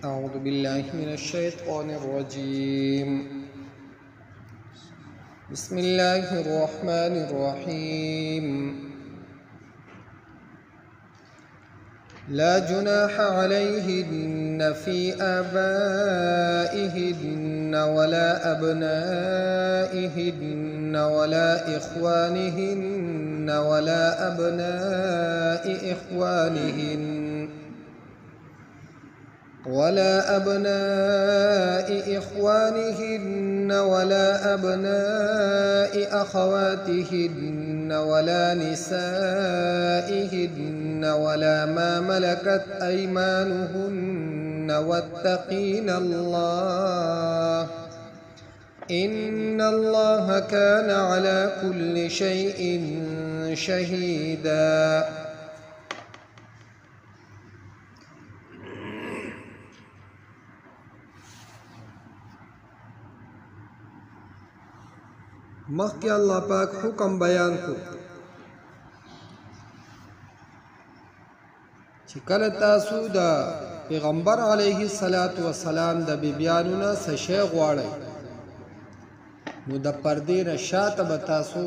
أعوذ بالله من الشيطان الرجيم. بسم الله الرحمن الرحيم. لا جناح عليهن في آبائهن ولا أبنائهن ولا إخوانهن ولا أبناء إخوانهن ولا أبناء إخوانهن ولا أبناء أخواتهن ولا نسائهن ولا ما ملكت أيمانهن واتقين الله إن الله كان على كل شيء شهيدا. مخکې الله پاک حکم بیان کو چې کله تاسو د پیغمبر علیه الصلاۃ والسلام د بیبیانو نه څه شی غواړئ نو د پردې نه شاته به تاسو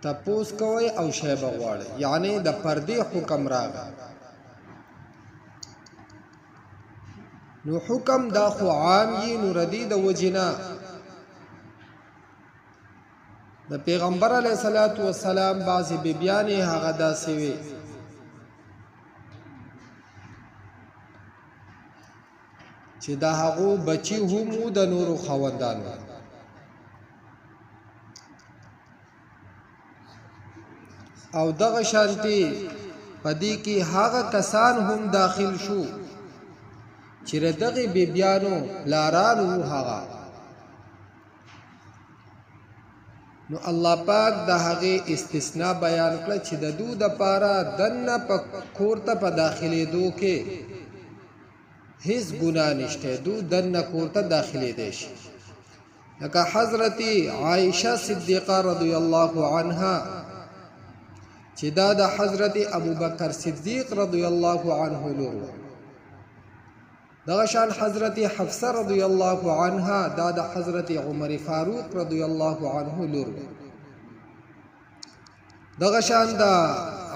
تپوس کوئ او شی به غواړئ، یعنی د پردې حکم راغی. نو حکم دا خو عام یي، نو ردی د وجې نه د پیغمبر علیه الصلاۃ والسلام بعضې بیبیانې هغه داسې وې چې د هغو بچي هم وو د نورو خاوندانو. او دغه شانتي په دې کې هغه کسان هم داخل شو چې د دغې بیبیانو پلاران وو هغه. نو الله پاک د هغې استثناء بیان کړه چې د دو دپاره دننه په کور ته په داخلېدو کې هیڅ ګناه نشته، دو دننه کور ته داخلېدی شي. لکه حضرت عائشه صدیقه رضی الله عنها چې دا د حضرت ابوبکر صدیق رضی الله عنه لور وه. دغه شان حضرت حفصه رضی الله عنها دا د حضرت عمر فاروق رضی الله عنه لور وه. دغه شان د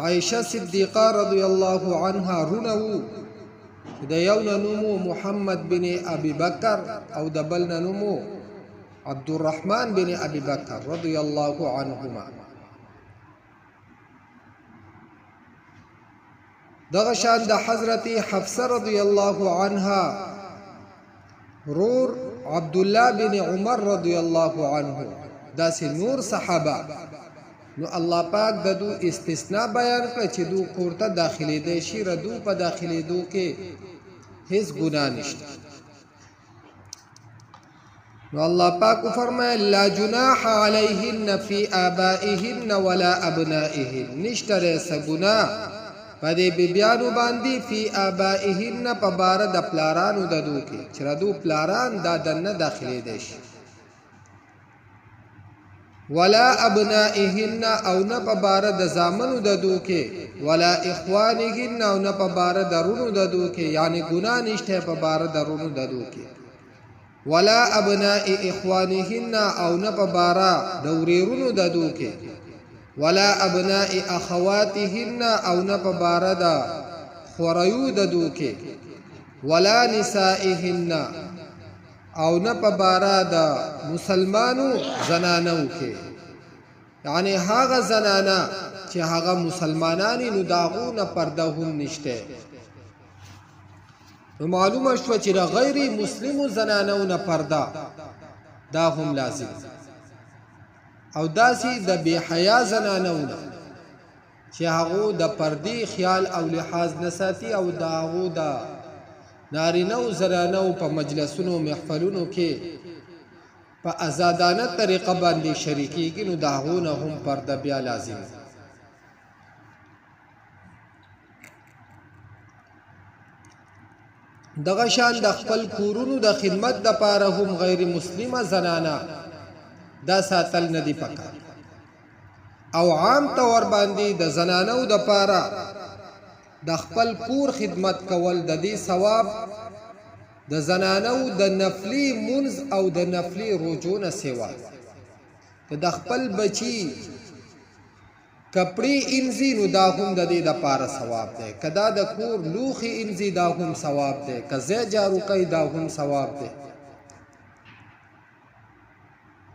عائشه صدیقه رضی الله عنها رونه وو چې د یو نه نوم محمد بن ابي بکر او د بل نه نوم عبدالرحمن بن ابي بکر رضی الله عنهما. دغه شان د حضرت حفصه رضی الله عنها رور عبد الله بن عمر رضی الله عنه، داسې نور صحابه. نو الله پاک د دو استثناء بیان کړه چې دو کور ته داخلېدی شي، ردو په داخلېدو کې هیڅ ګناه نشته. نو الله پاک فرمایل لا جناح علیهن فی آبائهن ولا ابنائهن، نشته دی څه ګناه په دې بیبیانو باندې فی آبائهن په باره د پلارانو د دو کې چې د دو پلاران دا دننه داخلېدی شي، ولا ابنائهن او نه په باره د زامنو د دو کې، ولا اخوانهن او نه په باره د رونو د دو کې، یعنی ګناه نشته په باره د رونو د دو کې، ولا ابناء اخوانهن او نه په باره د ورېرونو د دو کې، ولا ابناء اخواتهن او نه په باره د خوریو د دو کې، ولا نسائهن او نه په باره د مسلمانو زنانو کې، یعنی هغه زنانه چې هغه مسلمانانی نو د هغو نه پرده هم نشته. نو معلومه شوه چې د غیر مسلمو زنانو نه پرده دا هم لازم، او داسې د بې حیا زنانو نه چې هغو د پردې خیال او لحاظ نه ساتي او د هغو د نارینه او زنانو په مجلسونو محفلونو کې په ازادانه طریقه باندې شریکیږي، نو د هغو نه هم پرده بیا لازم ده. دغه شان د خپل کورونو د خدمت د پاره هم غیر مسلمه زنانه دا ساتل نه دی پکار، او عام طور باندې د زنانو د پاره د خپل کور خدمت کول د دې ثواب د زنانو د نفلي مونځ او د نفلي روژو نه سوا دی. که د خپل بچي کپړې انځي نو دا هم د دې د پاره ثواب دی، که دا د کور لوښي انځي دا هم ثواب دی، که ځای جارو کوي دا هم ثواب دی،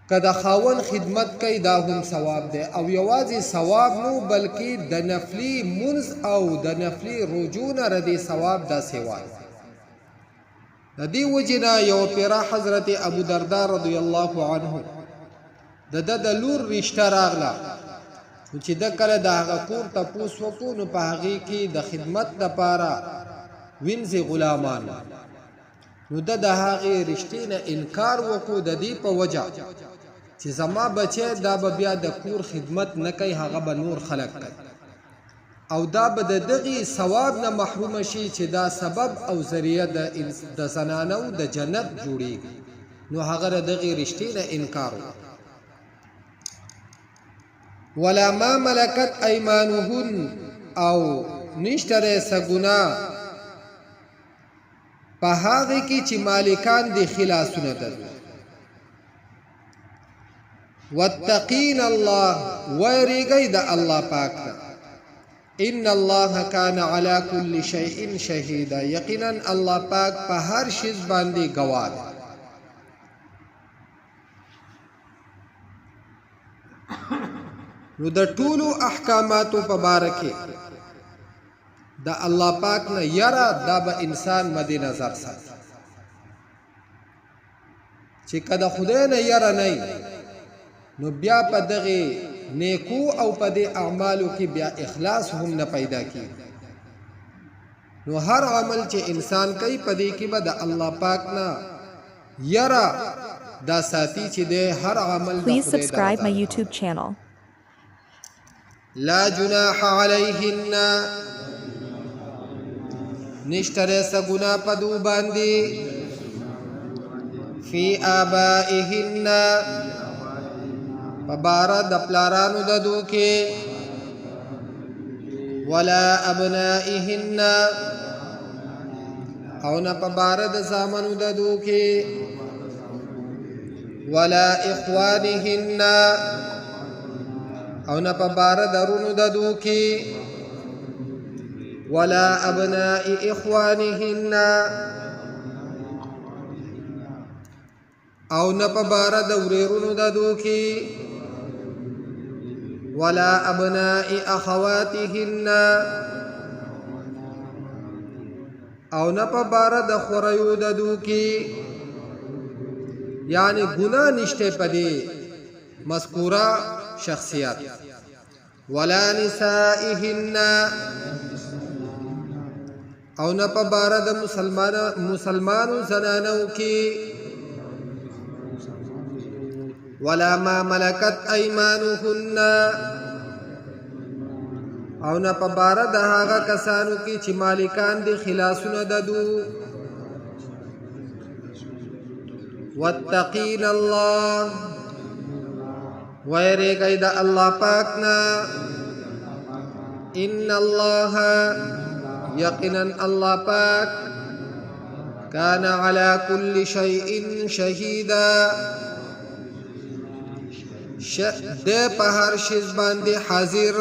که د خاوند خدمت کوي دا هم ثواب دی. او یوازې ثواب نو بلکې د نفلي مونځ او د نفلي روژو نه ردې ثواب دا سوا دی. د دې وجې نه یو پیرا حضرت ابو دردا رضی الله عنه د ده د لور رشته راغله، نو چې ده کله د هغه کور تپوس وکړو نو په هغې کې د خدمت دپاره وینځې غلامان، نو ده د هغې رشتې نه انکار وکړو د دې په وجه چې زما بچی دا به بیا د کور خدمت نه کوي، هغه به نور خلک کوي، او دا به د دغې ثواب نه محرومه شي چې دا سبب او ذریعه د زنانو د جنت جوړیږي. نو هغه د دغې رشتې نه انکار وکړ. ولا ما ملکت ایمانهن، او نشته دی څه ګناه په هغې کې چې مالکان دي خلاصونه د دوی. واتقین الله، ویریږئ د الله پاک نه. ان الله کان علی کل شیء شهیدا، یقینا الله پاک په هر شیز باندې ګواه دی. نو د ټولو احکاماتو په باره کې د الله پاک نه یره دا به انسان مد نظر ساتي، چې که د خدای نه یره نه نو بیا په دغه نیکو او په دې اعمالو کې بیا اخلاص هم نه پیدا کیږي. نو هر عمل چې انسان کوي په دې کې به د الله پاک نه یره دا ساتي چې د هر عمل د Please خدای د subscribe رضا my لپاره. YouTube channel. لا جناح علیهن، نشته دی څه ګناه په دو باندې، فی آبائهن، په باره د پلارانو د دو کې، ولا ابنائهن، او نه په باره د زامنو د دو کې، ولا اخوانهن، او نه په باره د رونو د دو کې، ولا ابناء اخوانهن، او نه په باره د ورېرونو د دو کې، ولا ابناء اخواتهن، او نه په باره د خوریو د دو کې. یعنی ګناه نشته په دې مذکوره شخصیت. ولا نسائهن، او نه په باره د مسلمانو زنانو کې، ولا ما ملکت ایمانهن، او نه په باره د هغه کسانو کې چې مالکان دي خلاصونه د دو. واتقین الله، ویریږئ د الله پاک نه. ان الله، یقینا الله پاک، کان علی کل شیء شهیدا، د په هر شیز باندې حاضر.